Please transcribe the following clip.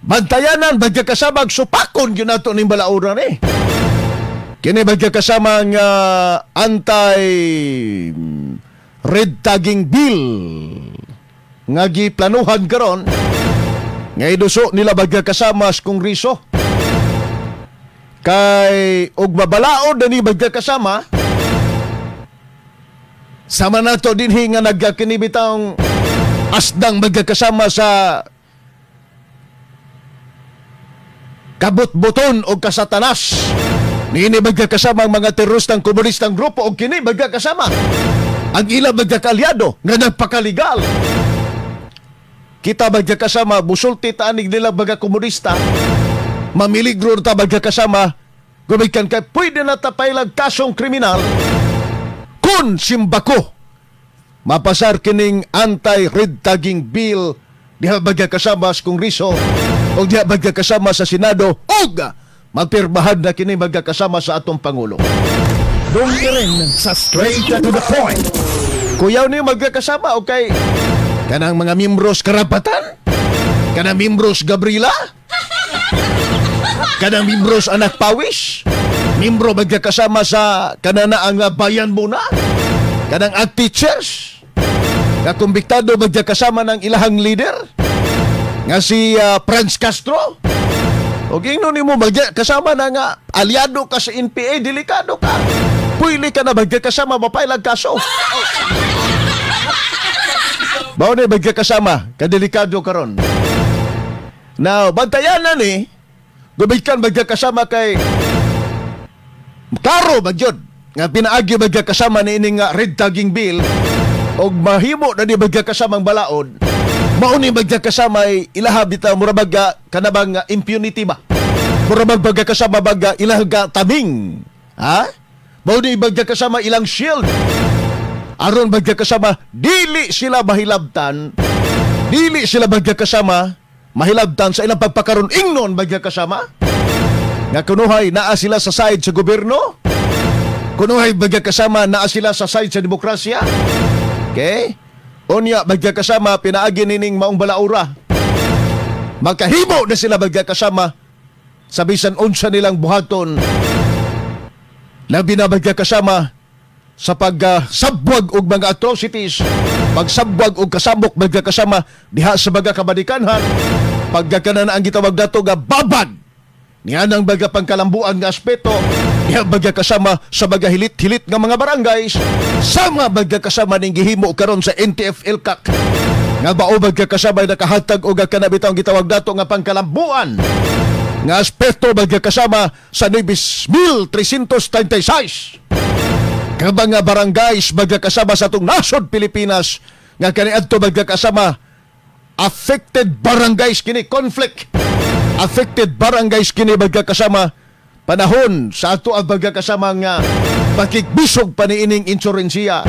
Bantayanan bagkakasama, supakon gyud nato ning balaura ni. Kini bagkakasama nga anti red tagging bill nga giplanuhan karon nga iduso nila bagkakasama sa Kongreso. Kay og mabalaod na ni bagkakasama, sama nato dinhi nga nagkakini bitang asdang magkakasama sa kabutbuton o kasatanas. Niini magkakasama ang mga teroristang komunistang grupo o kini magkakasama ang ilang magkakaalyado nga nagpakaligal. Kita magkakasama, musulti ta anig nila mga komunista, mamiligro ta magkakasama, gumikan kay pwede na ta pailag kasong kriminal kung simbako mapasar kining anti-red tagging bill diha magkakasama sa Kongreso o diha magkakasama sa Senado og mapirmahan na kini magkakasama sa atong Pangulo. Doon ka rin sa Straight to the Point. Kuyaw niyo magkakasama, okay? Kanang mga mimbros Karapatan? Kanang mimbros Gabriela? Kanang mimbros Anak Pawis? Mimbro magkakasama sa kanana ang Bayan Muna? Kanang ag teachers? Kakumbiktado magkakasama ng ilahang leader? Nga si Franz Castro? O ingnon nimo kasama na nga aliado ka sa NPA, delikado ka. Pwede ka na magkakasama mapailag kaso. Mao ni magkakasama, kadelikado karon. Now, bantayan na ni, gumikan magkakasama kay klaro ba gyud nga pinaagi magkakasama ni ining nga red tagging bill og mahimo na ni magkakasamang balaod. Mao ni magkakasama ay ilaha bitaw mura baga kanabang impunity ba? Mura bag magkakasama baga ilaha ga taming. Ha? Mao ni magkakasama ilang shield. Aron magkakasama dili sila mahilabtan, dili sila magkakasama mahilabtan sa ilang pagpakaron ingnon magkakasama. Nga kunuhay naa sila sa side sa gobyerno, kunuhay magkakasama naa sila sa side sa demokrasya. Okay? Unya magkakasama pinaagi nining maong balaura. Magkahimo na sila magkakasama sa bisan unsa nilang buhaton. Labi na magkakasama sa pagsabwag og mga atrocities, pagsabwag og kasamok magkakasama diha sa mga kabadikanhan, pagkakanan ang gitawag dato nga babad niya ng baga pangkalambuan nga aspeto diha magkakasama sa mga hilit-hilit nga mga barangays, sama magkakasama ning gihimo karon sa NTF-ELCAC nga bao magkakasama nakahatag og kanabitaw ang gitawag dato nga pangkalambuan nga aspeto magkakasama sa 9,336 ka mga barangays magkakasama sa atong nasod Pilipinas nga kaniadto magkakasama affected barangays kini, conflict affected barangays kini magkakasama panahon sa ato ang magkakasama nga pakigbisog pa niining insurensiya.